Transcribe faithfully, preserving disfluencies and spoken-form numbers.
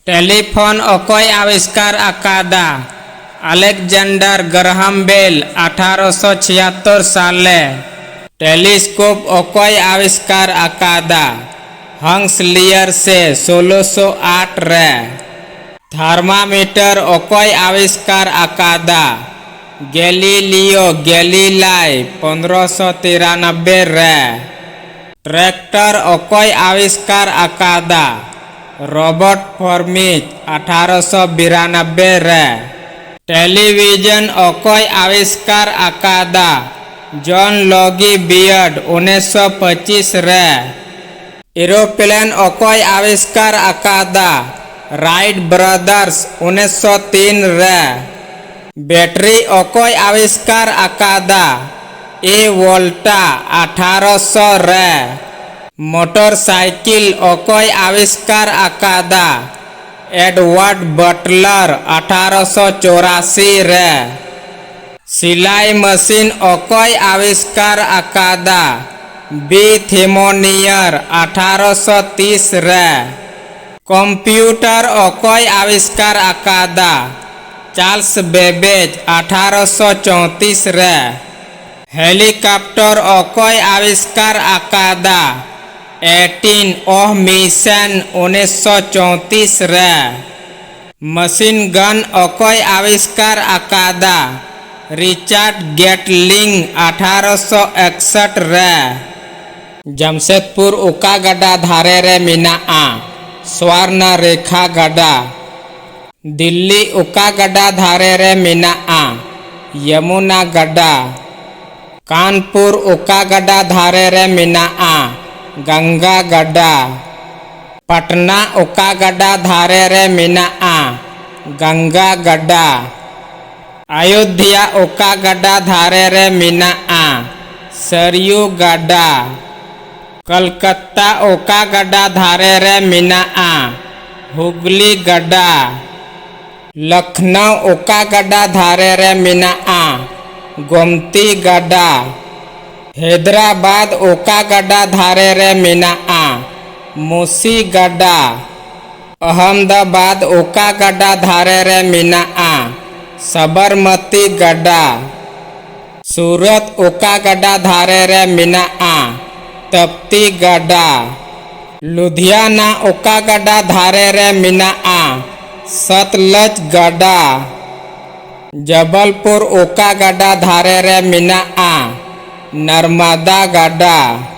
Telephone ᱚᱠᱚᱭ ᱟᱵᱤᱥᱠᱟᱨ ᱟᱠᱟᱫᱟ? ᱟᱞᱮᱠᱡᱟᱱᱰᱟᱨ ᱜᱨᱟᱦᱟᱢ ᱵᱮᱞ, ᱟᱴᱷᱟᱨᱚᱥᱚ ᱪᱷᱤᱭᱟᱛᱛᱳᱨ ᱥᱟᱞ ᱨᱮ᱾ ᱴᱮᱞᱤᱥᱠᱳᱯ ᱚᱠᱚᱭ ᱟᱵᱤᱥᱠᱟᱨ ᱟᱠᱟᱫᱟ? ᱦᱟᱝᱥ ᱞᱤᱭᱟᱨ ᱥᱮ, ᱥᱳᱞᱳᱥᱚ ᱟᱴ ᱨᱮ᱾ ᱛᱷᱟᱨᱢᱟᱢᱤᱴᱟᱨ ᱚᱠᱚᱭ ᱟᱵᱤᱥᱠᱟᱨ ᱟᱠᱟᱫᱟ? ᱜᱮᱞᱤᱞᱤᱭᱳ ᱜᱮᱞᱤᱞᱟᱭ, ᱯᱚᱱᱫᱽᱨᱚᱥᱚ ᱛᱤᱨᱟᱱᱚᱵᱵᱮ ᱨᱮ᱾ ᱴᱨᱟᱠᱴᱚᱨ ᱚᱠᱚᱭ ᱟᱵᱤᱥᱠᱟᱨ ᱟᱠᱟᱫᱟ? ᱨᱚᱵᱟᱨᱴ ᱯᱷᱚᱨᱢᱤᱡ, ᱟᱴᱷᱟᱨᱚᱥᱚ ᱵᱤᱨᱟᱱᱚᱵᱵᱮ ᱨᱮ᱾ ᱴᱮᱞᱤᱵᱷᱤᱡᱚᱱ ᱚᱠᱚᱭ ᱟᱵᱤᱥᱠᱟᱨ ᱟᱠᱟᱫᱟ? ᱡᱚᱱ ᱞᱚᱜᱤ ᱵᱤᱭᱟᱨᱰ, ᱩᱱᱤᱥᱥᱚ ᱯᱚᱸᱪᱤᱥ ᱨᱮ᱾ ᱮᱨᱳᱯᱞᱮᱱ ᱚᱠᱚᱭ ᱟᱵᱤᱥᱠᱟᱨ ᱟᱠᱟᱫᱟ? ᱨᱟᱭᱤᱴ ᱵᱨᱟᱫᱟᱨᱥ, ᱩᱱᱤᱥᱥᱚ ᱛᱤᱱ ᱨᱮ᱾ ᱵᱮᱴᱨᱤ ᱚᱠᱚᱭ ᱟᱵᱤᱥᱠᱟᱨ ᱟᱠᱟᱫᱟ? ᱮ ᱣᱚᱞᱴᱟ, ᱟᱴᱷᱟᱨᱚᱥᱚ ᱨᱮ᱾ ᱢᱚᱴᱚᱨ ᱥᱟᱭᱠᱮᱞ ᱚᱠᱚᱭ ᱟᱵᱤᱥᱠᱟᱨ ᱟᱠᱟᱫᱟ? ᱮᱰᱣᱟᱨᱰ ᱵᱟᱴᱞᱟᱨ, ᱟᱴᱷᱟᱨᱚᱥᱚ ᱪᱚᱨᱟᱥᱤ ᱨᱮ᱾ ᱥᱤᱞᱟᱭ ᱢᱮᱥᱤᱱ ᱚᱠᱚᱭ ᱟᱵᱤᱥᱠᱟᱨ ᱟᱠᱟᱫᱟ? ᱵᱤ ᱛᱷᱤᱢᱳᱱᱤᱭᱟᱨ, ᱟᱴᱷᱟᱨᱚᱥᱚ ᱛᱤᱥ ᱨᱮ᱾ ᱠᱚᱢᱯᱤᱭᱩᱴᱟᱨ ᱚᱠᱚᱭ ᱟᱵᱤᱥᱠᱟᱨ ᱟᱠᱟᱫᱟ? ᱪᱟᱨᱞᱥ ᱵᱮᱵᱮᱡ, ᱟᱴᱷᱟᱨᱚᱥᱚ ᱪᱳᱭᱛᱤᱥ ᱨᱮ᱾ ᱦᱮᱞᱤᱠᱟᱯᱴᱚᱨ ᱚᱠᱚᱭ ᱟᱵᱤᱥᱠᱟᱨ ᱟᱠᱟᱫᱟ? ᱮᱴᱤᱱ ᱚᱦ ᱢᱤᱥᱮᱱ, ᱩᱱᱤᱥᱥᱚ ᱪᱳᱭᱛᱤᱥ ᱨᱮ᱾ ᱢᱮᱥᱤᱱ ᱜᱟᱱ ᱚᱠᱚᱭ ᱟᱵᱤᱥᱠᱟᱨ ᱟᱠᱟᱫᱟ? ᱨᱤᱪᱟᱨᱰ ᱜᱮᱴᱞᱤᱝ, ᱟᱴᱷᱟᱨᱚᱥᱚ ᱮᱠᱥᱚᱴ ᱨᱮ᱾ ᱡᱟᱢᱥᱮᱫᱽᱯᱩᱨ ᱚᱠᱟ ᱜᱟᱰᱟ ᱫᱷᱟᱨᱮ ᱨᱮ ᱢᱮᱱᱟᱜᱼᱟ? ᱥᱣᱟᱨᱱᱟ ᱨᱮᱠᱷᱟ ᱜᱟᱰᱟ᱾ ᱫᱤᱞᱞᱤ ᱚᱠᱟ ᱜᱟᱰᱟ ᱫᱷᱟᱨᱮ ᱨᱮ ᱢᱮᱱᱟᱜᱼᱟ? ᱭᱚᱢᱩᱱᱟ ᱜᱟᱰᱟ᱾ ᱠᱟᱱᱯᱩᱨ ᱚᱠᱟ ᱜᱟᱰᱟ ᱫᱷᱟᱨᱮ ᱨᱮ ᱢᱮᱱᱟᱜᱼᱟ? ᱜᱟᱝᱜᱟ ᱜᱟᱰᱟ᱾ ᱯᱟᱴᱱᱟ ᱚᱠᱟ ᱜᱟᱰᱟ ᱫᱷᱟᱨᱮ ᱨᱮ ᱢᱮᱱᱟᱜᱼᱟ? ᱜᱟᱝᱜᱟ ᱜᱟᱰᱟ᱾ ᱟᱭᱳᱫᱷᱭᱟ ᱚᱠᱟ ᱜᱟᱰᱟ ᱫᱷᱟᱨᱮ ᱨᱮ ᱢᱮᱱᱟᱜᱼᱟ? ᱥᱟᱨᱭᱩ ᱜᱟᱰᱟ᱾ ᱠᱚᱞᱠᱟᱛᱟ ᱚᱠᱟ ᱜᱟᱰᱟ ᱫᱷᱟᱨᱮ ᱨᱮ ᱢᱮᱱᱟᱜᱼᱟ? ᱦᱩᱜᱽᱞᱤ ᱜᱟᱰᱟ᱾ ᱞᱚᱠᱷᱱᱚᱣ ᱚᱠᱟ ᱜᱟᱰᱟ ᱫᱷᱟᱨᱮ ᱨᱮ ᱢᱮᱱᱟᱜᱼᱟ? ᱜᱳᱢᱛᱤ ᱜᱟᱰᱟ᱾ ᱦᱟᱭᱫᱨᱟᱵᱟᱫᱽ ᱚᱠᱟ ᱜᱟᱰᱟ ᱫᱷᱟᱨᱮ ᱨᱮ ᱢᱮᱱᱟᱜᱼᱟ? ᱢᱩᱥᱤ ᱜᱟᱰᱟ᱾ ᱚᱦᱚᱢᱫᱟᱵᱟᱫᱽ ᱚᱠᱟ ᱜᱟᱰᱟ ᱫᱷᱟᱨᱮ ᱨᱮ ᱢᱮᱱᱟᱜᱼᱟ? ᱥᱟᱵᱚᱨᱢᱚᱛᱤ ᱜᱟᱰᱟ᱾ ᱥᱩᱨᱚᱛ ᱚᱠᱟ ᱜᱟᱰᱟ ᱫᱷᱟᱨᱮ ᱨᱮ ᱢᱮᱱᱟᱜᱼᱟ? ᱛᱟᱯᱛᱤ ᱜᱟᱰᱟ᱾ ᱞᱩᱫᱷᱤᱭᱟᱱᱟ ᱚᱠᱟ ᱜᱟᱰᱟ ᱫᱷᱟᱨᱮ ᱨᱮ ᱢᱮᱱᱟᱜᱼᱟ? ᱥᱚᱛᱞᱚᱡᱽ ᱜᱟᱰᱟ᱾ ᱡᱚᱵᱚᱞᱯᱩᱨ ᱚᱠᱟ ᱜᱟᱰᱟ ᱫᱷᱟᱨᱮ ᱨᱮ ᱢᱮᱱᱟᱜᱼᱟ? ᱱᱟᱨᱢᱟᱫᱟ ᱜᱟᱰᱟ᱾